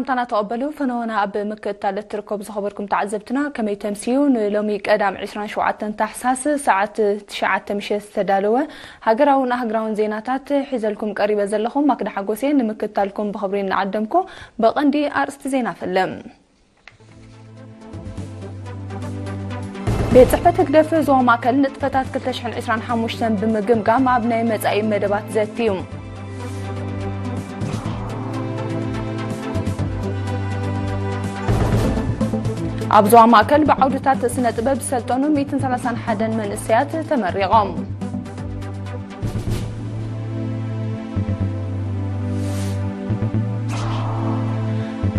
ታና ተቐበሉ። ፈነወና ኣብ ምክትታል እትርከቡ ዝኸበርኩም ተዓዘብትና፣ ከመይ ተምስዩ? ንሎሚ ቀዳም ዕስራን ሸውዓተን ታሕሳስ ሰዓት ትሽዓተ ምሸት ዝተዳለወ ሃገራውን ኣህግራውን ዜናታት ሒዘልኩም ቀሪበ ዘለኹም ማክዳ ሓጎሴ። ንምክትታልኩም ብኽብሪ እናዓደምኩ፣ በቐንዲ ኣርእስቲ ዜና ፈልም። ቤት ጽሕፈት ህግደፍ ዞባ ማእከል ንጥፈታት ክልተ ሽሕን ዕስራን ሓሙሽተን ብምግምጋም ኣብ ናይ መጻኢ መደባት ዘትዩ። ኣብ ዞባ ማእከል ብዓውድታት ስነ ጥበብ ዝሰልጠኑ ሚእትን ሰላሳን ሓደን መንእሰያት ተመሪቖም።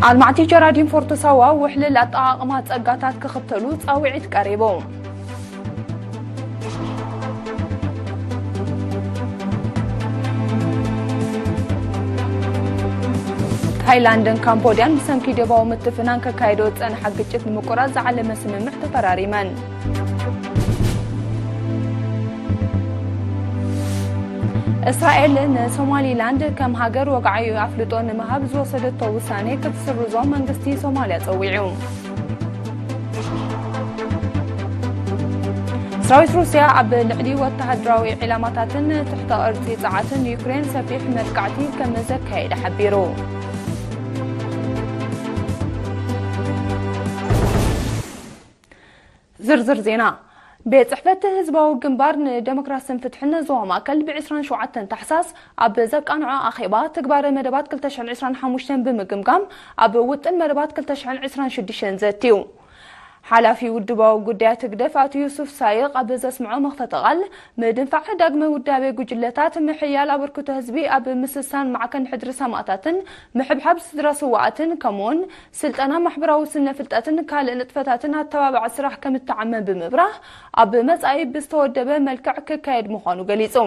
ኣልማዕቲ ጀራዲን ፎርቶ ሳዋ ውሕልል ኣጠቓቕማ ጸጋታት ክኽተሉ ጻውዒት ቀሪቡ። ታይላንድን ካምቦድያን ብሰንኪ ዶባዊ ምትፍናን ከካየዶ ዝጸንሓ ግጭት ንምቁራጽ ዝዓለመ ስምምዕ ተፈራሪመን። እስራኤል ንሶማሊላንድ ከም ሃገር ወግዓዊ ኣፍልጦ ንምሃብ ዝወሰደቶ ውሳኔ ክትስርዞ መንግስቲ ሶማልያ ጸዊዑ። ሰራዊት ሩስያ ኣብ ልዕሊ ወተሃደራዊ ዒላማታትን ትሕተ ቅርጺ ጸዓትን ዩክሬን ሰፊሕ መጥቃዕቲ ከም ዘካየደ ሓቢሩ። ዝርዝር ዜና። ቤት ጽሕፈት ህዝባዊ ግንባር ንደሞክራስን ፍትሕን ዞባ ማእከል ብዕስራን ሸውዓተን ታሕሳስ ኣብ ዘቃንዖ ኣኼባ፣ ትግባረ መደባት ክልተ ሽሕን ዕስራን ሓሙሽተን ብምግምጋም፣ ኣብ ውጥን መደባት ክልተ ሽሕን ዕስራን ሽዱሽተን ዘትዩ። ሓላፊ ውድባዊ ጉዳያት ህግደፍ ኣቶ ዩሱፍ ሳይቕ ኣብ ዘስምዖ መኽፈቲ ቃል፣ ምድንፋዕ ዳግመ ውዳቤ ጉጅለታት፣ ምሕያል ኣበርክቶ ህዝቢ ኣብ ምስሳን ማዕከን ሕድሪ ሰማእታትን ምሕብሓብ ስድራ ስውኣትን፣ ከምኡውን ስልጠና ማሕበራዊ ስነ ፍልጠትን ካልእ ንጥፈታትን ኣተባባዒ ስራሕ ከም እተዓመ ብምብራህ፣ ኣብ መጻኢ ብዝተወደበ መልክዕ ክካየድ ምዃኑ ገሊጹ።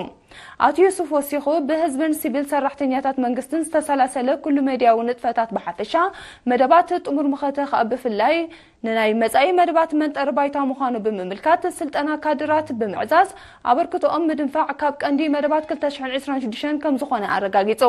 ኣቶ ዩሱፍ ወሲኹ፣ ብህዝብን ሲቪል ሰራሕተኛታት መንግስትን ዝተሰላሰለ ኩሉ ሜድያዊ ንጥፈታት ብሓፈሻ፣ መደባት ጥሙር መኸተ ከኣ ብፍላይ፣ ንናይ መጻኢ መደባት መንጠሪ ባይታ ምዃኑ ብምምልካት፣ ስልጠና ካድራት ብምዕዛዝ ኣበርክቶኦም ምድንፋዕ ካብ ቀንዲ መደባት ክልተ ሽሕን ዕስራን ሽዱሽተን ከም ዝኾነ ኣረጋጊጹ።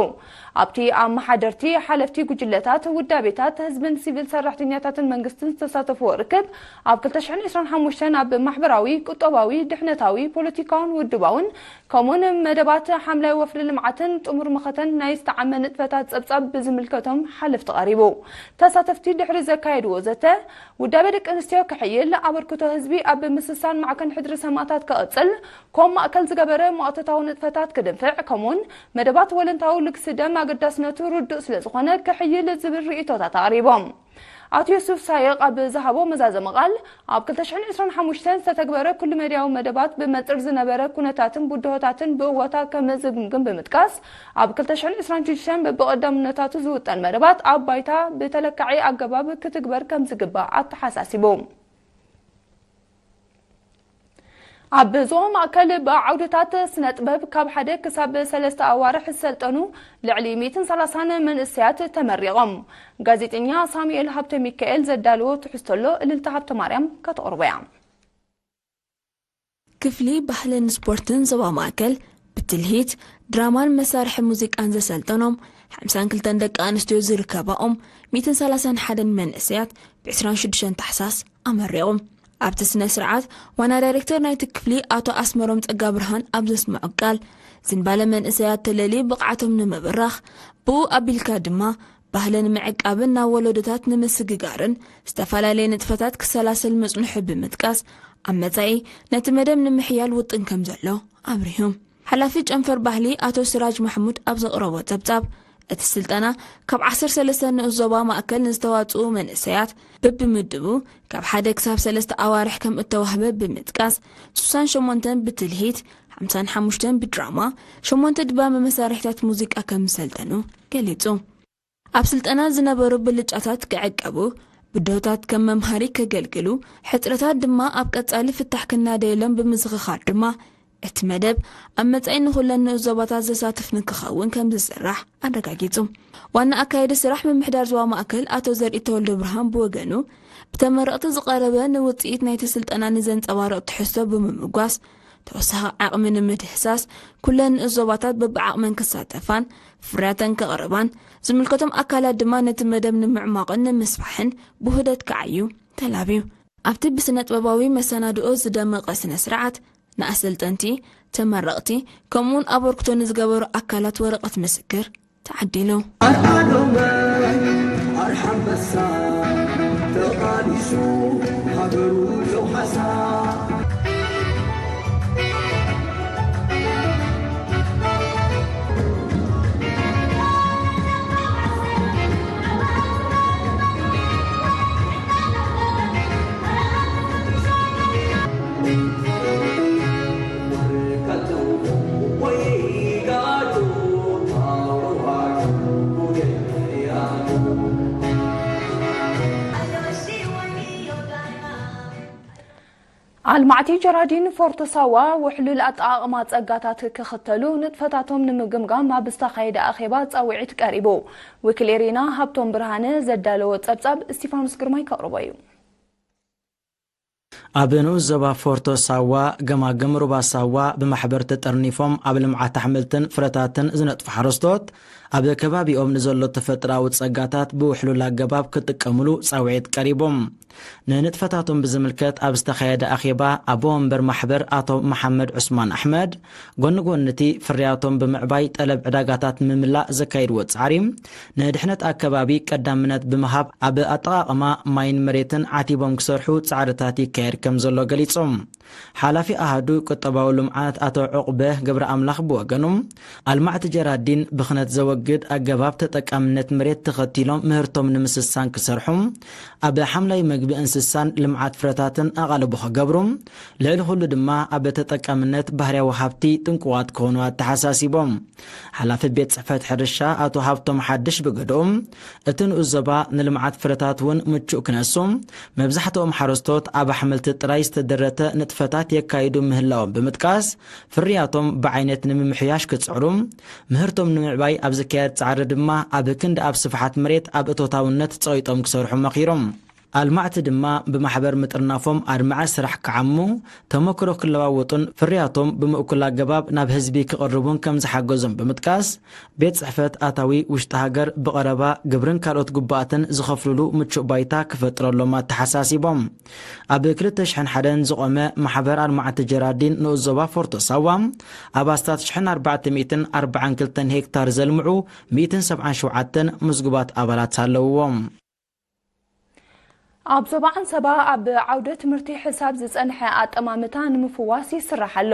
ኣብቲ ኣመሓደርቲ፣ ሓለፍቲ ጉጅለታት፣ ውዳቤታት ህዝብን ሲቪል ሰራሕተኛታትን መንግስትን ዝተሳተፍዎ ርክብ፣ ኣብ ክልተ ሽሕን ዕስራን ሓሙሽተን ኣብ ማሕበራዊ፣ ቁጠባዊ፣ ድሕነታዊ፣ ፖለቲካውን ውድባውን ከምኡውን መደባት ሓምላይ ወፍሪ ልምዓትን ጥሙር መኸተን ናይ ዝተዓመ ንጥፈታት ጸብጻብ ብዝምልከቶም ሓለፍቲ ቀሪቡ። ተሳተፍቲ ድሕሪ ዘካየድዎ ዘተ፣ ውዳበ ደቂ ኣንስትዮ ክሕይል፣ ኣበርክቶ ህዝቢ ኣብ ምስሳን ማዕከን ሕድሪ ሰማእታት ክቕጽል፣ ኮም ማእከል ዝገበረ ማእቶታዊ ንጥፈታት ክድንፍዕ፣ ከምኡውን መደባት ወለንታዊ ልግሲ ደም ኣገዳስነቱ ርዱእ ስለ ዝኾነ ክሕይል ዝብል ርእይቶታት ኣቕሪቦም። ኣቶ ዩሱፍ ሳይቕ ኣብ ዝሃቦ መዛዘሚ ቃል፣ ኣብ ክልተ ሽሕን ዕስራን ሓሙሽተን ዝተተግበረ ኩሉ መድያዊ መደባት ብመንጽር ዝነበረ ኩነታትን ብድሆታትን ብእወታ ከም ዝግምግም ብምጥቃስ፣ ኣብ ክልተ ሽሕን ዕስራን ሽዱሽተን በብቐዳምነታቱ ዝውጠን መደባት ኣብ ባይታ ብተለካዒ ኣገባብ ክትግበር ከም ዝግባእ ኣተሓሳሲቡ። ኣብ ዞባ ማእከል ብዓውድታት ስነ ጥበብ ካብ ሓደ ክሳብ ሰለስተ ኣዋርሕ ዝሰልጠኑ ልዕሊ ሚእትን ሰላሳን መንእሰያት ተመሪቖም። ጋዜጠኛ ሳሙኤል ሃብተ ሚካኤል ዘዳለዎ ትሕዝቶ ኣሎ፣ እልልታ ሃብተ ማርያም ከተቕርቦ እያ። ክፍሊ ባህልን ስፖርትን ዞባ ማእከል ብትልሂት፣ ድራማን መሳርሒ ሙዚቃን ዘሰልጠኖም ሓምሳን ክልተን ደቂ ኣንስትዮ ዝርከባኦም ሚእትን ሰላሳን ሓደን መንእሰያት ብዕስራን ሽዱሽተን ታሕሳስ ኣመሪቑ። ኣብቲ ስነ ስርዓት ዋና ዳይሬክተር ናይቲ ክፍሊ ኣቶ ኣስመሮም ጸጋብርሃን ኣብ ዘስምዖ ቃል፣ ዝንባለ መንእሰያት ተለልዩ ብቕዓቶም ንምብራኽ፣ ብኡ ኣቢልካ ድማ ባህሊ ንምዕቃብን ናብ ወለዶታት ንምስግጋርን ዝተፈላለየ ንጥፈታት ክሰላሰል ምጽንሑ ብምጥቃስ፣ ኣብ መጻኢ ነቲ መደብ ንምሕያል ውጥን ከም ዘሎ ኣብሪሁ። ሓላፊ ጨንፈር ባህሊ ኣቶ ስራጅ ማሕሙድ ኣብ ዘቕረቦ ጸብጻብ፣ እቲ ስልጠና ካብ ዓሰርተ ሰለስተ ንኡስ ዞባ ማእከል ንዝተዋጽኡ መንእሰያት በብምድቡ ካብ ሓደ ክሳብ ሰለስተ ኣዋርሕ ከም እተዋህበ ብምጥቃስ፣ ስሳን ሸሞንተን ብትልሂት፣ ሓምሳን ሓሙሽተን ብድራማ፣ ሸሞንተ ድማ ብመሳርሒታት ሙዚቃ ከም ዝሰልጠኑ ገሊጹ። ኣብ ስልጠና ዝነበሩ ብልጫታት ክዕቀቡ፣ ብድሆታት ከም መምሃሪ ከገልግሉ፣ ሕጽረታት ድማ ኣብ ቀጻሊ ፍታሕ ክናደየሎም ብምዝኽኻር ድማ፣ እቲ መደብ ኣብ መጻኢ ንኹለን ንኡስ ዞባታት ዘሳትፍ ንክኸውን ከም ዝስራሕ ኣረጋጊጹ። ዋና ኣካያዲ ስራሕ ምምሕዳር ዞባ ማእከል ኣቶ ዘርኢ ተወልደ ብርሃን ብወገኑ፣ ብተመረቕቲ ዝቐረበ ንውጽኢት ናይቲ ስልጠና ንዘንጸባርቕ ትሕዝቶ ብምምጓስ፣ ተወሳኺ ዓቕሚ ንምድህሳስ ኩለን ንኡስ ዞባታት በብዓቕመን ክሳተፋን ፍርያተን ከቕርባን፣ ዝምልከቶም ኣካላት ድማ ነቲ መደብ ንምዕሟቕን ንምስፋሕን ብውህደት ክዓዩ ተላብዩ። ኣብቲ ብስነ ጥበባዊ መሰናድኦ ዝደመቐ ስነ ስርዓት፣ ንኣሰልጠንቲ፣ ተመረቕቲ፣ ከምኡውን ኣበርክቶ ንዝገበሩ ኣካላት ወረቐት ምስክር ተዓዲሉ። ኣርሓዶመ ኣርሓንበሳ ተቓሊሱ ሃገሩ ዘውሓሳ። ኣልማዕቲ ጀራዲን ፎርቶ ሳዋ ውሕሉል ኣጠቓቕማ ጸጋታት ክኽተሉ ንጥፈታቶም ንምግምጋም ኣብ ዝተኻየደ ኣኼባ ጻውዒት ቀሪቡ። ወኪል ኤሪና ሃብቶም ብርሃነ ዘዳለዎ ጸብጻብ እስቲፋኖስ ግርማይ ከቕርቦ እዩ። ኣብ ንኡስ ዞባ ፎርቶ ሳዋ፣ ገማግም ሩባ ሳዋ ብማሕበር ተጠርኒፎም ኣብ ልምዓት ኣሕምልትን ፍረታትን ዝነጥፉ ሓረስቶት፣ ኣብ ከባቢኦም ንዘሎ ተፈጥሮኣዊ ጸጋታት ብውሕሉል ኣገባብ ክጥቀምሉ ጻውዒት ቀሪቦም። ንንጥፈታቶም ብዝምልከት ኣብ ዝተኻየደ ኣኼባ፣ ኣቦ ወንበር ማሕበር ኣቶ መሓመድ ዑስማን ኣሕመድ፣ ጎኒ ጎኒ እቲ ፍርያቶም ብምዕባይ ጠለብ ዕዳጋታት ንምምላእ ዘካየድዎ ጻዕሪ፣ ንድሕነት ኣከባቢ ቀዳምነት ብምሃብ ኣብ ኣጠቓቕማ ማይን መሬትን ዓቲቦም ክሰርሑ ጻዕርታት ይካየድ ከም ዘሎ ገሊጾም። ሓላፊ ኣሃዱ ቁጠባዊ ልምዓት ኣቶ ዑቕበ ገብረ ኣምላኽ ብወገኑ፣ ኣልማዕቲ ጀራዲን ብኽነት ዘወግድ ኣገባብ ተጠቃምነት መሬት ተኸቲሎም ምህርቶም ንምስሳን ክሰርሑ፣ ኣብ ሓምላይ መግቢ እንስሳን ልምዓት ፍረታትን ኣቓልቦ ክገብሩ፣ ልዕሊ ኩሉ ድማ ኣብ ተጠቃምነት ባህርያዊ ሃብቲ ጥንቁቓት ክኾኑ ኣተሓሳሲቦም። ሓላፊ ቤት ጽሕፈት ሕርሻ ኣቶ ሃብቶም ሓድሽ ብገድኡ፣ እቲ ንኡስ ዞባ ንልምዓት ፍረታት እውን ምቹእ ክነሱ፣ መብዛሕትኦም ሓረስቶት ኣብ ኣሕምልቲ ጥራይ ዝተደረተ ንጥፈታት የካይዱ ምህላዎም ብምጥቃስ፣ ፍርያቶም ብዓይነት ንምምሕያሽ ክጽዕሩ፣ ምህርቶም ንምዕባይ ኣብ ዝካየድ ጻዕሪ ድማ ኣብ ክንዲ ኣብ ስፍሓት መሬት ኣብ እቶታውነት ጸቒጦም ክሰርሑ መኺሮም። ኣልማዕቲ ድማ ብማሕበር ምጥርናፎም ኣድማዒ ስራሕ ክዓሙ፣ ተመክሮ ክለዋወጡን ፍርያቶም ብምእኩል ኣገባብ ናብ ህዝቢ ክቕርቡን ከም ዝሓገዞም ብምጥቃስ፣ ቤት ጽሕፈት ኣታዊ ውሽጢ ሃገር ብቐረባ ግብርን ካልኦት ግቡኣትን ዝኸፍሉሉ ምቹእ ባይታ ክፈጥረሎም ኣተሓሳሲቦም። ኣብ ክልተ ሽሕን ሓደን ዝቖመ ማሕበር ኣልማዕቲ ጀራዲን ንኡስ ዞባ ፎርቶ ሳዋ፣ ኣብ ኣስታት ሽሕን ኣርባዕተ ሚእትን ኣርባዓን ክልተን ሄክታር ዘልምዑ ሚእትን ሰብዓን ሸውዓተን ምዝጉባት ኣባላት ኣለውዎም። ኣብ ዞባ ዓንሰባ ኣብ ዓውደ ትምህርቲ ሕሳብ ዝጸንሐ ኣጠማምታ ንምፍዋስ ይስራሕ ኣሎ።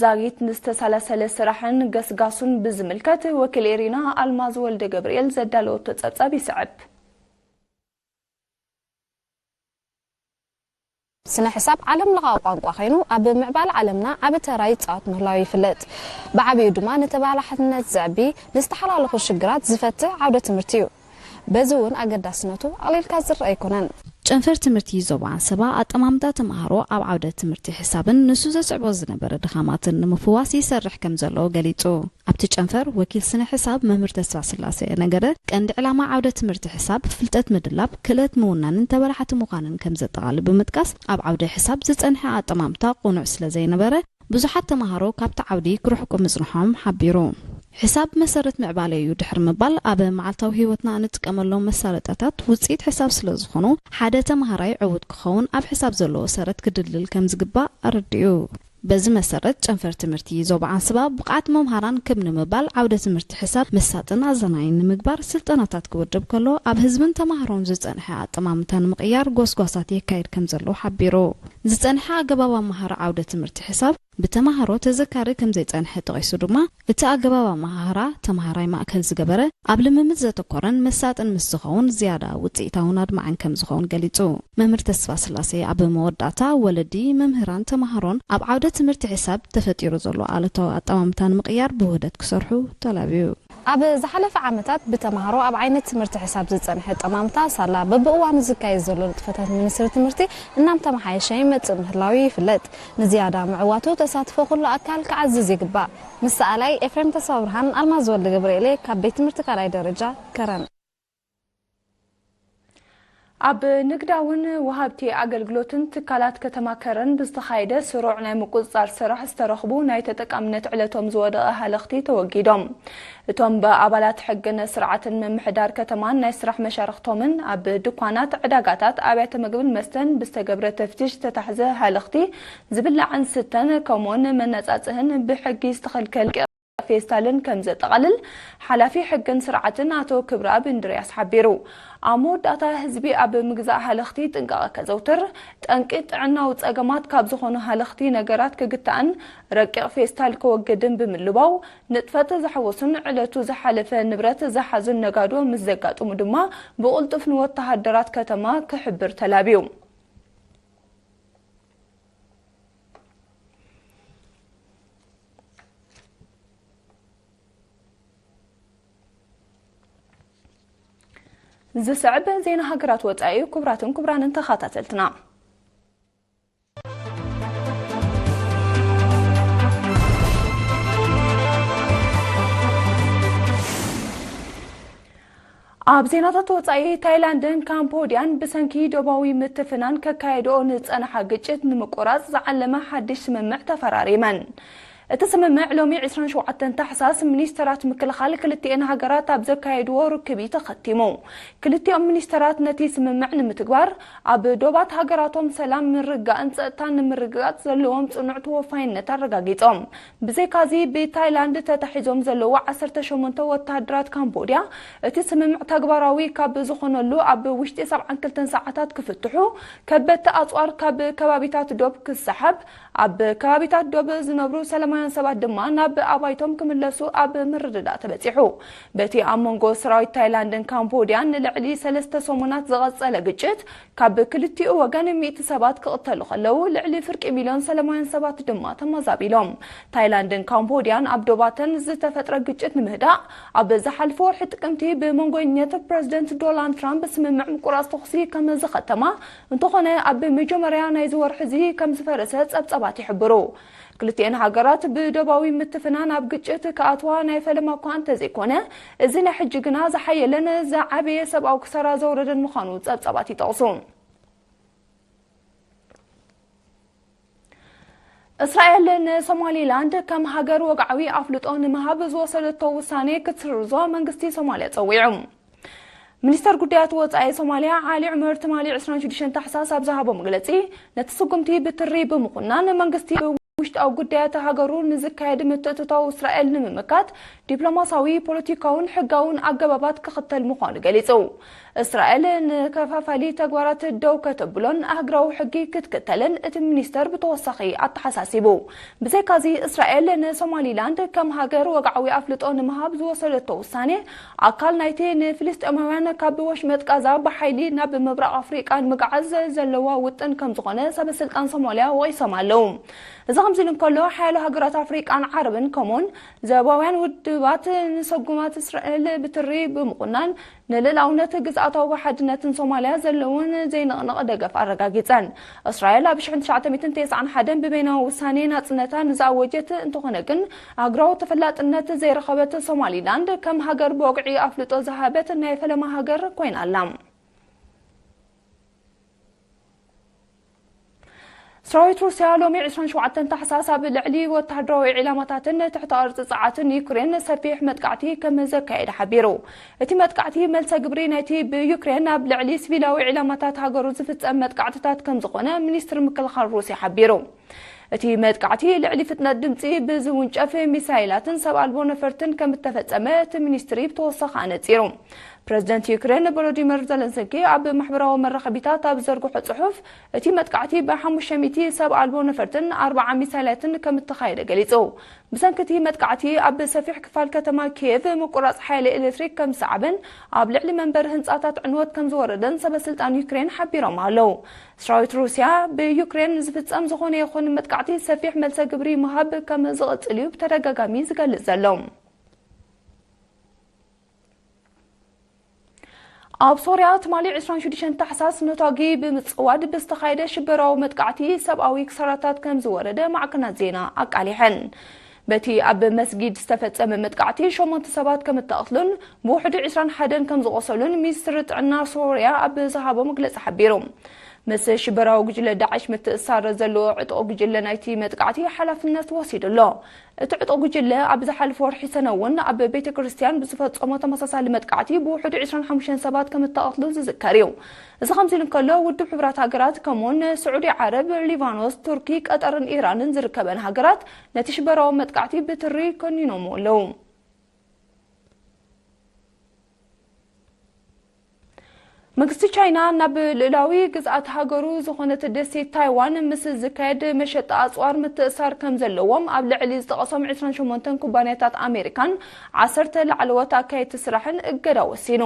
ዛጊት ንዝተሰላሰለ ስራሕን ገስጋሱን ብዝምልከት ወኪል ኤሪና ኣልማዝ ወልደ ገብርኤል ዘዳለወቶ ጸብጻብ ይስዕብ። ስነ ሕሳብ ዓለም ለኻዊ ቋንቋ ኮይኑ፣ ኣብ ምዕባለ ዓለምና ዓቢ ተራ ይጻወት ምህላዉ ይፍለጥ። ብዓቢኡ ድማ ንተባላሕነት ዘዕቢ፣ ንዝተሓላለኹ ሽግራት ዝፈትሕ ዓውደ ትምህርቲ እዩ። በዚ እውን ኣገዳስነቱ ኣቕሊልካ ዝረኣ ኣይኮነን። ጨንፈር ትምህርቲ ዞባ ዓንሰባ ኣጠማምታ ተምሃሮ ኣብ ዓውደ ትምህርቲ ሕሳብን ንሱ ዘስዕቦ ዝነበረ ድኻማትን ንምፍዋስ ይሰርሕ ከም ዘሎ ገሊጹ። ኣብቲ ጨንፈር ወኪል ስነ ሕሳብ መምህር ተስፋ ስላሴ ነገደ፣ ቀንዲ ዕላማ ዓውደ ትምህርቲ ሕሳብ ፍልጠት ምድላብ፣ ክእለት ምውናንን ተበላሕቲ ምዃንን ከም ዘጠቓልል ብምጥቃስ፣ ኣብ ዓውደ ሕሳብ ዝጸንሐ ኣጠማምታ ቅኑዕ ስለ ዘይነበረ፣ ብዙሓት ተምሃሮ ካብቲ ዓውዲ ክርሕቁ ምጽንሖም ሓቢሩ። ሕሳብ መሰረት ምዕባለ እዩ ድሕሪ ምባል፣ ኣብ መዓልታዊ ህይወትና እንጥቀመሎም መሳለጥያታት ውጽኢት ሕሳብ ስለ ዝኾኑ፣ ሓደ ተምሃራይ ዕዉት ክኸውን ኣብ ሕሳብ ዘለዎ ሰረት ክድልድል ከም ዝግባእ ኣረዲኡ። በዚ መሰረት፣ ጨንፈር ትምህርቲ ዞባ ዓንስባ ብቕዓት መምሃራን ክብ ንምባል ዓውደ ትምህርቲ ሕሳብ መሳጥን ኣዘናይን ንምግባር ስልጠናታት ክውድብ ከሎ፣ ኣብ ህዝብን ተምሃሮን ዝጸንሐ ኣጠማምታ ንምቕያር ጎስጓሳት የካይድ ከም ዘሎ ሓቢሩ። ዝጸንሐ ኣገባብ ኣመሃራ ዓውደ ትምህርቲ ሕሳብ ብተምሃሮ ተዘካሪ ከም ዘይጸንሐ ጠቒሱ ድማ፣ እቲ ኣገባብ ኣመሃህራ ተምሃራይ ማእከል ዝገበረ፣ ኣብ ልምምድ ዘተኮረን መሳጥን ምስ ዝኸውን ዝያዳ ውጽኢታውን ኣድማዕን ከም ዝኸውን ገሊጹ። መምህር ተስፋ ስላሴ ኣብ መወዳእታ፣ ወለዲ፣ መምህራን፣ ተምሃሮን ኣብ ዓውደ ትምህርቲ ሕሳብ ተፈጢሩ ዘሎ ኣሉታዊ ኣጠማምታ ንምቕያር ብውህደት ክሰርሑ ተላብዩ። ኣብ ዝሓለፈ ዓመታት ብተምሃሮ ኣብ ዓይነት ትምህርቲ ሕሳብ ዝጸንሐ ኣጠማምታ ሳላ በብእዋኑ ዝካየድ ዘሎ ንጥፈታት ሚኒስትሪ ትምህርቲ እናምተመሓየሸ ይመጽእ ምህላዉ ይፍለጥ። ንዝያዳ ምዕዋቱ ተሳትፎ ኩሉ ኣካል ክዓዝዝ ይግባእ። ምስ ሰኣላይ ኤፍሬም ተስፋብርሃን ኣልማዝ ወልደ ገብርኤል ካብ ቤት ትምህርቲ ካልኣይ ደረጃ ከረን። ኣብ ንግዳውን ወሃብቲ ኣገልግሎትን ትካላት ከተማ ከረን ብዝተኻየደ ስሩዕ ናይ ምቁጽጻር ስራሕ ዝተረኽቡ ናይ ተጠቃምነት ዕለቶም ዝወደቐ ሃለኽቲ ተወጊዶም። እቶም ብኣባላት ሕግን ስርዓትን ምምሕዳር ከተማን ናይ ስራሕ መሻርኽቶምን ኣብ ድኳናት፣ ዕዳጋታት፣ ኣብያተ ምግብን መስተን ብዝተገብረ ተፍትሽ ዝተታሕዘ ሃለኽቲ ዝብላዕን ስተን ከምኡውን መነጻጽህን ብሕጊ ዝተኸልከል ፌስታልን ከም ዘጠቓልል ሓላፊ ሕግን ስርዓትን ኣቶ ክብረኣብ እንድርያስ ሓቢሩ። ኣብ መወዳእታ ህዝቢ ኣብ ምግዛእ ሃለኽቲ ጥንቃቐ ከዘውትር፣ ጠንቂ ጥዕናዊ ጸገማት ካብ ዝኾኑ ሃለኽቲ ነገራት ክግታእን ረቂቕ ፌስታል ከወግድን ብምልባው፣ ንጥፈት ዝሓወሱን ዕለቱ ዝሓለፈ ንብረት ዝሓዙን ነጋዶ ምስ ዘጋጥሙ ድማ ብቕልጡፍ ንወተሃደራት ከተማ ክሕብር ተላብዩ። ዝስዕብ ዜና ሃገራት ወጻኢ። ክቡራትን ክቡራንን ተኸታተልትና፣ ኣብ ዜናታት ወጻኢ፣ ታይላንድን ካምቦድያን ብሰንኪ ዶባዊ ምትፍናን ከካየድኦ ንጸንሓ ግጭት ንምቁራጽ ዝዓለመ ሓድሽ ስምምዕ ተፈራሪመን። እቲ ስምምዕ ሎሚ ዕስራን ሸውዓተን ታሕሳስ ሚኒስተራት ምክልኻል ክልቲኤን ሃገራት ኣብ ዘካየድዎ ርክብ እዩ ተኸቲሙ። ክልቲኦም ሚኒስተራት ነቲ ስምምዕ ንምትግባር ኣብ ዶባት ሃገራቶም ሰላም፣ ምርግጋእን ጸጥታን ንምርግጋጽ ዘለዎም ጽኑዕ ተወፋይነት ኣረጋጊጾም። ብዘይካዚ፣ ብታይላንድ ተታሒዞም ዘለዉ ዓሰርተ ሸሞንተ ወተሃደራት ካምቦድያ እቲ ስምምዕ ተግባራዊ ካብ ዝኾነሉ ኣብ ውሽጢ ሰብዓን ክልተን ሰዓታት ክፍትሑ፣ ከበድቲ ኣጽዋር ካብ ከባቢታት ዶብ ክሰሓብ፣ ኣብ ከባቢታት ዶብ ዝነብሩ ሰላማውያን ሰባት ድማ ናብ ኣባይቶም ክምለሱ ኣብ ምርድዳእ ተበጺሑ። በቲ ኣብ መንጎ ሰራዊት ታይላንድን ካምቦድያን ንልዕሊ ሰለስተ ሰሙናት ዝቐጸለ ግጭት፣ ካብ ክልቲኡ ወገን ሚእቲ ሰባት ክቕተሉ ከለዉ፣ ልዕሊ ፍርቂ ሚልዮን ሰላማውያን ሰባት ድማ ተመዛቢሎም። ታይላንድን ካምቦድያን ኣብ ዶባተን ዝተፈጥረ ግጭት ንምህዳእ፣ ኣብ ዝሓለፈ ወርሒ ጥቅምቲ ብመንጎኛታት ፕረዚደንት ዶናልድ ትራምፕ ስምምዕ ምቁራጽ ተኹሲ ከም ዝኸተማ፣ እንተኾነ ኣብ መጀመርያ ናይዚ ወርሒ እዚ ከም ዝፈረሰ ጸብጻባት ይሕብሩ። ክልቲኤን ሃገራት ብዶባዊ ምትፍናን ኣብ ግጭት ክኣትዋ ናይ ፈለማ እኳ እንተዘይኮነ፣ እዚ ናይ ሕጂ ግና ዝሓየለን ዝዓበየ ሰብኣዊ ክሳራ ዘውረደን ምዃኑ ጸብጻባት ይጠቕሱ። እስራኤል ንሶማሊላንድ ከም ሃገር ወግዓዊ ኣፍልጦ ንምሃብ ዝወሰደቶ ውሳኔ ክትስርዞ መንግስቲ ሶማልያ ጸዊዑ። ሚኒስተር ጉዳያት ወጻኢ ሶማልያ ዓሊ ዑመር ትማሊ ዕስራን ሽዱሽተን ታሕሳስ ኣብ ዝሃቦ መግለጺ፣ ነቲ ስጉምቲ ብትሪ ብምኹናን፣ መንግስቲ ውሽጣዊ ጉዳያት ሃገሩ ንዝካየድ ምትእትታው እስራኤል ንምምካት ዲፕሎማሲያዊ፣ ፖለቲካውን ሕጋውን ኣገባባት ክኽተል ምዃኑ ገሊጹ። እስራኤል ንከፋፋሊ ተግባራት ደው ከተብሎን ኣህጉራዊ ሕጊ ክትክተልን እቲ ሚኒስተር ብተወሳኺ ኣተሓሳሲቡ። ብዘይካዚ፣ እስራኤል ንሶማሊላንድ ከም ሃገር ወግዓዊ ኣፍልጦ ንምሃብ ዝወሰደቶ ውሳኔ፣ ኣካል ናይቲ ንፍልስጤማውያን ካብ ወሽመጥ ጋዛ ብሓይሊ ናብ ምብራቕ ኣፍሪቃ ንምግዓዝ ዘለዋ ውጥን ከም ዝኾነ ሰበ ስልጣን ሶማልያ ወቒሶም ኣለዉ። እዚ ከምዚ ኢሉ እንከሎ፣ ሓያሎ ሃገራት ኣፍሪቃን ዓረብን ከምኡውን ዘባውያን ውድባት ንሰጉማት እስራኤል ብትሪ ብምኹናን፣ ንልእላውነት ግዝኣታዊ ሓድነትን ሶማልያ ዘለውን ዘይንቕነቕ ደገፍ ኣረጋጊጸን። እስራኤል ኣብ ሽሕን ትሽዓተ ሚእትን ተስዓን ሓደን ብበይናዊ ውሳኔ ናጽነታ ንዝኣወጀት እንተኾነ ግን፣ ኣህጉራዊ ተፈላጥነት ዘይረኸበት ሶማሊላንድ ከም ሃገር ብወግዒ ኣፍልጦ ዝሃበት ናይ ፈለማ ሃገር ኮይና ኣላ። ሰራዊት ሩስያ ሎሚ ዕስራን ሸውዓተን ታሕሳስ ኣብ ልዕሊ ወተሃደራዊ ዒላማታትን ትሕተ ቅርጺ ጸዓትን ዩክሬን ሰፊሕ መጥቃዕቲ ከም ዘካየደ ሓቢሩ። እቲ መጥቃዕቲ መልሰ ግብሪ ናይቲ ብዩክሬን ኣብ ልዕሊ ሲቪላዊ ዒላማታት ሃገሩ ዝፍጸም መጥቃዕትታት ከም ዝኾነ ሚኒስትሪ ምክልኻል ሩስያ ሓቢሩ። እቲ መጥቃዕቲ ልዕሊ ፍጥነት ድምጺ ብዝውንጨፍ ሚሳይላትን ሰብ ኣልቦ ነፈርትን ከም እተፈጸመ እቲ ሚኒስትሪ ብተወሳኺ ኣነጺሩ። ፕረዚደንት ዩክሬን ቮሎዲሚር ዘለንስኪ ኣብ ማሕበራዊ መራኸቢታት ኣብ ዘርግሖ ጽሑፍ፣ እቲ መጥቃዕቲ ብሓሙሽተ ሚእቲ ሰብ ኣልቦ ነፈርትን ኣርባዓ ሚሳይላትን ከም እተኻየደ ገሊጹ። ብሰንኪ እቲ መጥቃዕቲ ኣብ ሰፊሕ ክፋል ከተማ ኪየቭ ምቁራጽ ሓይሊ ኤሌክትሪክ ከም ዝሰዓበን ኣብ ልዕሊ መንበሪ ህንጻታት ዕንወት ከም ዝወረደን ሰበ ስልጣን ዩክሬን ሓቢሮም ኣለዉ። ሰራዊት ሩስያ ብዩክሬን ዝፍጸም ዝኾነ ይኹን መጥቃዕቲ ሰፊሕ መልሰ ግብሪ ምሃብ ከም ዝቕጽል እዩ ብተደጋጋሚ ዝገልጽ ዘሎ። ኣብ ሶርያ ትማሊ ዕስራን ሽዱሽተን ታሕሳስ ነታጒ ብምጽዋድ ብዝተኻየደ ሽበራዊ መጥቃዕቲ ሰብኣዊ ክሳራታት ከም ዝወረደ ማዕከናት ዜና ኣቃሊሐን። በቲ ኣብ መስጊድ ዝተፈጸመ መጥቃዕቲ ሸሞንተ ሰባት ከም እተቐትሉን ብውሕዱ ዕስራን ሓደን ከም ዝቖሰሉን ሚኒስትሪ ጥዕና ሶርያ ኣብ ዝሃቦ መግለጺ ሓቢሩ። ምስ ሽበራዊ ጉጅለ ዳዕሽ ምትእሳር ዘለዎ ዕጡቕ ጉጅለ ናይቲ መጥቃዕቲ ሓላፍነት ወሲዱ ኣሎ። እቲ ዕጡቕ ጉጅለ ኣብ ዝሓለፈ ወርሒ ሰነ እውን ኣብ ቤተ ክርስቲያን ብዝፈጸሞ ተመሳሳሊ መጥቃዕቲ ብውሕዱ ዕስራን ሓሙሽተን ሰባት ከም እተቐትሉ ዝዝከር እዩ። እዚ ከምዚ ኢሉ እንከሎ፣ ውድብ ሕቡራት ሃገራት ከምኡውን ስዑዲ ዓረብ፣ ሊባኖስ፣ ቱርኪ፣ ቀጠርን ኢራንን ዝርከበን ሃገራት ነቲ ሽበራዊ መጥቃዕቲ ብትሪ ኮኒኖምዎ ኣለዉ። መንግስቲ ቻይና ናብ ልኡላዊ ግዝኣት ሃገሩ ዝኾነት ደሴት ታይዋን ምስ ዝካየድ መሸጣ ኣጽዋር ምትእሳር ከም ዘለዎም ኣብ ልዕሊ ዝጠቐሶም ዕስራን ሸሞንተን ኩባንያታት ኣሜሪካን ዓሰርተ ላዕለዎት ኣካየድቲ ስራሕን እገዳ ወሲኑ።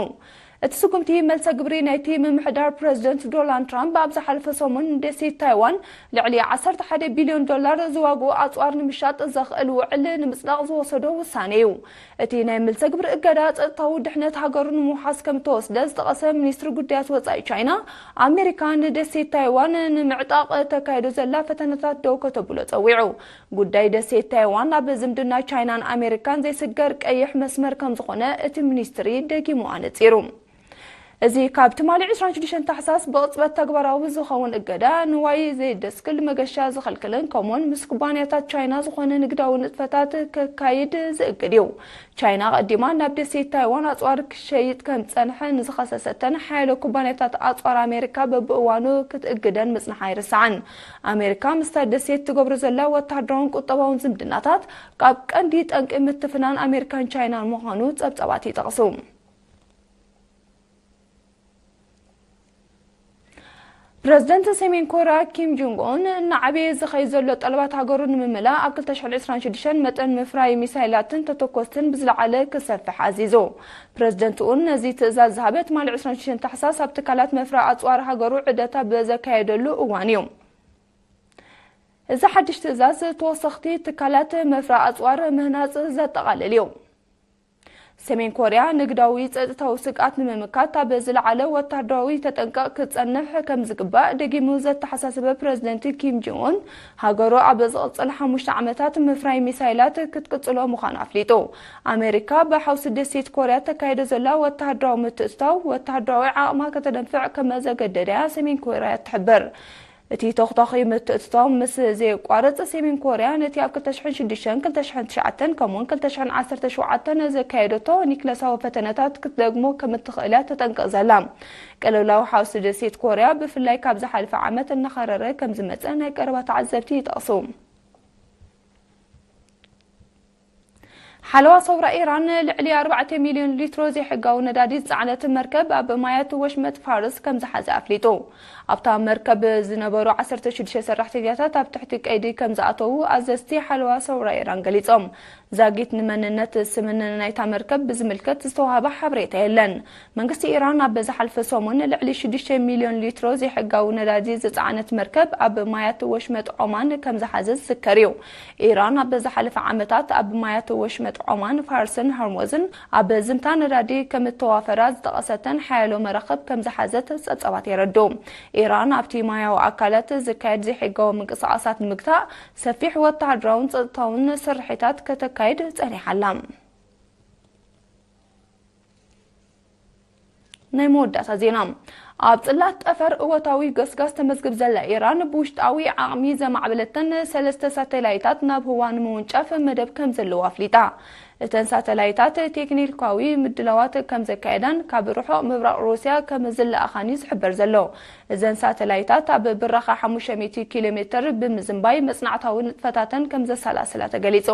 እቲ ስጉምቲ መልሰ ግብሪ ናይቲ ምምሕዳር ፕረዚደንት ዶናልድ ትራምፕ ኣብ ዝሓለፈ ሰሙን ንደሴት ታይዋን ልዕሊ ዓሰርተ ሓደ ቢልዮን ዶላር ዝዋግኡ ኣጽዋር ንምሻጥ ዘኽእል ውዕል ንምጽዳቕ ዝወሰዶ ውሳነ እዩ። እቲ ናይ መልሰ ግብሪ እገዳ ጸጥታዊ ድሕነት ሃገሩ ንምውሓስ ከም እተወስደ ዝጠቐሰ ሚኒስትሪ ጉዳያት ወጻኢ ቻይና፣ ኣሜሪካ ንደሴት ታይዋን ንምዕጣቕ ተካይዶ ዘላ ፈተነታት ደው ከተብሎ ጸዊዑ። ጉዳይ ደሴት ታይዋን ኣብ ዝምድና ቻይናን ኣሜሪካን ዘይስገር ቀይሕ መስመር ከም ዝኾነ እቲ ሚኒስትሪ ደጊሙ ኣነጺሩ። እዚ ካብ ትማሊ ዕስራን ሽዱሽተን ታሕሳስ ብቕጽበት ተግባራዊ ዝኸውን እገዳ፣ ንዋይ ዘየደስክል መገሻ ዝኸልክልን ከምኡውን ምስ ኩባንያታት ቻይና ዝኾነ ንግዳዊ ንጥፈታት ከካይድ ዝእግድ እዩ። ቻይና ቀዲማ ናብ ደሴት ታይዋን ኣጽዋር ክሸይጥ ከም ዝጸንሐ ንዝኸሰሰተን ሓያሎ ኩባንያታት ኣጽዋር ኣሜሪካ በብእዋኑ ክትእግደን ምጽንሓ ኣይርሳዕን። ኣሜሪካ ምስታ ደሴት ትገብሮ ዘላ ወተሃደራውን ቁጠባውን ዝምድናታት ካብ ቀንዲ ጠንቂ ምትፍናን ኣሜሪካን ቻይናን ምዃኑ ጸብጻባት ይጠቕሱ። ፕረዚደንት ሰሜን ኮርያ ኪም ጆንግ ኡን እናዓበየ ዝኸይድ ዘሎ ጠለባት ሃገሩ ንምምላእ ኣብ ክልተ ሽሕን ዕስራን ሽዱሽተን መጠን ምፍራይ ሚሳይላትን ተተኮስትን ብዝለዓለ ክሰፍሕ ኣዚዙ። ፕረዚደንት ኡን ነዚ ትእዛዝ ዝሃበ ትማሊ ዕስራን ሽዱሽተን ታሕሳስ ኣብ ትካላት መፍረ ኣጽዋር ሃገሩ ዑደት ኣብ ዘካየደሉ እዋን እዩ። እዚ ሓድሽ ትእዛዝ ተወሰኽቲ ትካላት መፍረ ኣጽዋር ምህናጽ ዘጠቓልል እዩ። ሰሜን ኮርያ ንግዳዊ ጸጥታዊ ስግኣት ንምምካት ኣብ ዝለዓለ ወተሃደራዊ ተጠንቀቕ ክትጸንሕ ከም ዝግባእ ደጊሙ ዘተሓሳሰበ ፕረዚደንት ኪም ጆን ኡን፣ ሃገሩ ኣብ ዝቕጽል ሓሙሽተ ዓመታት ምፍራይ ሚሳይላት ክትቅጽሎ ምዃኑ ኣፍሊጡ። ኣሜሪካ ብሓውሲ ደሴት ኮርያ ተካይዶ ዘላ ወተሃደራዊ ምትእትታው፣ ወተሃደራዊ ዓቕማ ከተደንፍዕ ከም ዘገደደያ ሰሜን ኮርያ ትሕብር። እቲ ተኹታኺ ምትእትታው ምስ ዘየቋርጽ፣ ሰሜን ኮርያ ነቲ ኣብ ክልተ ሽሕን ሽዱሽተን፣ ክልተ ሽሕን ትሽዓተን ከምኡውን ክልተ ሽሕን ዓሰርተ ሸውዓተን ዘካየደቶ ኒክለሳዊ ፈተነታት ክትደግሞ ከም እትኽእል እያ ተጠንቅቕ ዘላ። ቅልውላው ሓውሲ ደሴት ኮርያ፣ ብፍላይ ካብ ዝሓለፈ ዓመት እናኸረረ ከም ዝመጸ ናይ ቀረባ ተዓዘብቲ ይጠቕሱ። ሓለዋ ሰውራ ኢራን ልዕሊ ኣርባዕተ ሚልዮን ሊትሮ ዘይሕጋዊ ነዳዲ ዝጸዓነት መርከብ ኣብ ማያት ወሽመጥ ፋርስ ከም ዝሓዘ ኣፍሊጡ። ኣብታ መርከብ ዝነበሩ ዓሰርተ ሽዱሽተ ሰራሕተኛታት ኣብ ትሕቲ ቀይዲ ከም ዝኣተዉ ኣዘዝቲ ሓለዋ ሰውራ ኢራን ገሊጾም። ዛጊት ንመንነት ስምን ናይታ መርከብ ብዝምልከት ዝተዋህበ ሓበሬታ የለን። መንግስቲ ኢራን ኣብ ዝሓለፈ ሰሙን ልዕሊ ሽዱሽተ ሚልዮን ሊትሮ ዘይሕጋዊ ነዳዲ ዝጸዓነት መርከብ ኣብ ማያት ወሽመጥ ዖማን ከም ዝሓዘ ዝዝከር እዩ። ኢራን ኣብ ዝሓለፈ ዓመታት ኣብ ማያት ወሽመጥ ዖማን፣ ፋርስን ሆርሙዝን ኣብ ዝምታ ነዳዲ ከም እተዋፈራ ዝጠቐሰተን ሓያሎ መራኽብ ከም ዝሓዘት ጸብጻባት የረድኡ። ኢራን ኣብቲ ማያዊ ኣካላት ዝካየድ ዘይሕጋዊ ምንቅስቓሳት ንምግታእ ሰፊሕ ወተሃደራውን ጸጥታውን ስርሒታት ከተካይድ ጸኒሓ ኣላ። ናይ መወዳእታ ዜና። ኣብ ጽላት ጠፈር እወታዊ ገስጋስ ተመዝግብ ዘላ ኢራን፣ ብውሽጣዊ ዓቕሚ ዘማዕበለተን ሰለስተ ሳተላይታት ናብ ህዋ ንምውንጫፍ መደብ ከም ዘለዎ ኣፍሊጣ። እተን ሳተላይታት ቴክኒካዊ ምድላዋት ከም ዘካየዳን ካብ ርሑቕ ምብራቕ ሩስያ ከም ዝለኣኻን እዩ ዝሕበር ዘሎ። እዘን ሳተላይታት ኣብ ብራኸ ሓሙሽተ ሚእቲ ኪሎ ሜትር ብምዝንባይ መጽናዕታዊ ንጥፈታተን ከም ዘሰላስላ ተገሊጹ።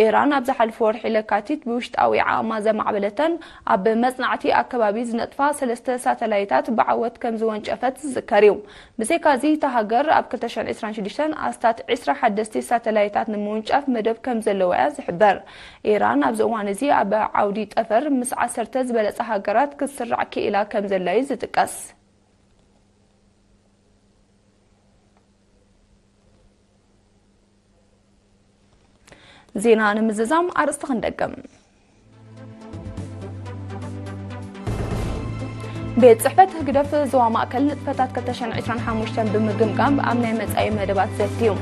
ኢራን ኣብ ዝሓለፈ ወርሒ ለካቲት ብውሽጣዊ ዓቕማ ዘማዕበለተን ኣብ መጽናዕቲ ኣከባቢ ዝነጥፋ ሰለስተ ሳተላይታት ብዓወት ከም ዝወንጨፈት ዝዝከር እዩ። ብዘይካዚ፣ እታ ሃገር ኣብ ክልተ ሽሕን ዕስራን ሽዱሽተን ኣስታት ዕስራ ሓደስቲ ሳተላይታት ንምውንጫፍ መደብ ከም ዘለዋ እያ ዝሕበር። ኢራን ኣብዚ እዋን እዚ ኣብ ዓውዲ ጠፈር ምስ ዓሰርተ ዝበለጻ ሃገራት ክትስራዕ ክኢላ ከም ዘላ እዩ ዝጥቀስ። ዜና ንምዝዛም ኣርእስቲ ክንደግም። ቤት ጽሕፈት ህግደፍ ዞባ ማእከል ንጥፈታት ክልተ ሽሕን ዕስራን ሓሙሽተን ብምግምጋም ኣብ ናይ መጻኢ መደባት ዘትዩ።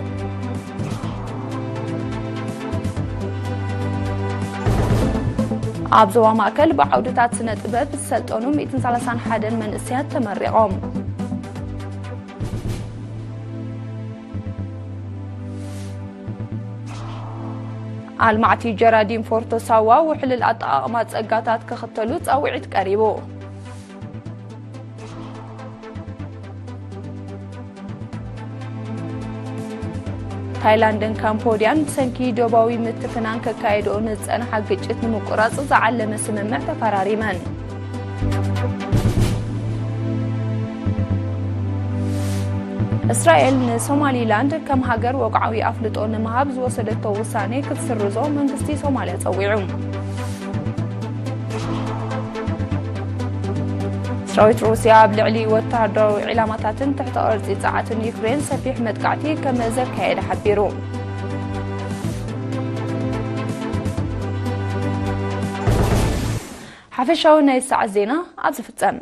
ኣብ ዞባ ማእከል ብዓውድታት ስነ ጥበብ ዝሰልጠኑ ሚእትን ሰላሳን ሓደን መንእሰያት ተመሪቖም። ኣልማዕቲ ጀራዲን ፎርቶ ሳዋ ውሕልል ኣጠቓቕማ ጸጋታት ክኽተሉ ጻውዒት ቀሪቡ። ታይላንድን ካምቦድያን ብሰንኪ ዶባዊ ምትፍናን ከካየድኦ ንዝጸንሓ ግጭት ንምቁራጽ ዝዓለመ ስምምዕ ተፈራሪመን። እስራኤል ንሶማሊላንድ ከም ሃገር ወግዓዊ ኣፍልጦ ንምሃብ ዝወሰደቶ ውሳኔ ክትስርዞ መንግስቲ ሶማልያ ጸዊዑ። ሰራዊት ሩስያ ኣብ ልዕሊ ወተሃደራዊ ዒላማታትን ትሕተ ቅርጺ ጸዓትን ዩክሬን ሰፊሕ መጥቃዕቲ ከም ዘካየደ ሓቢሩ። ሓፈሻዊ ናይ ሰዓት ዜና ኣብ ዝፍጸም።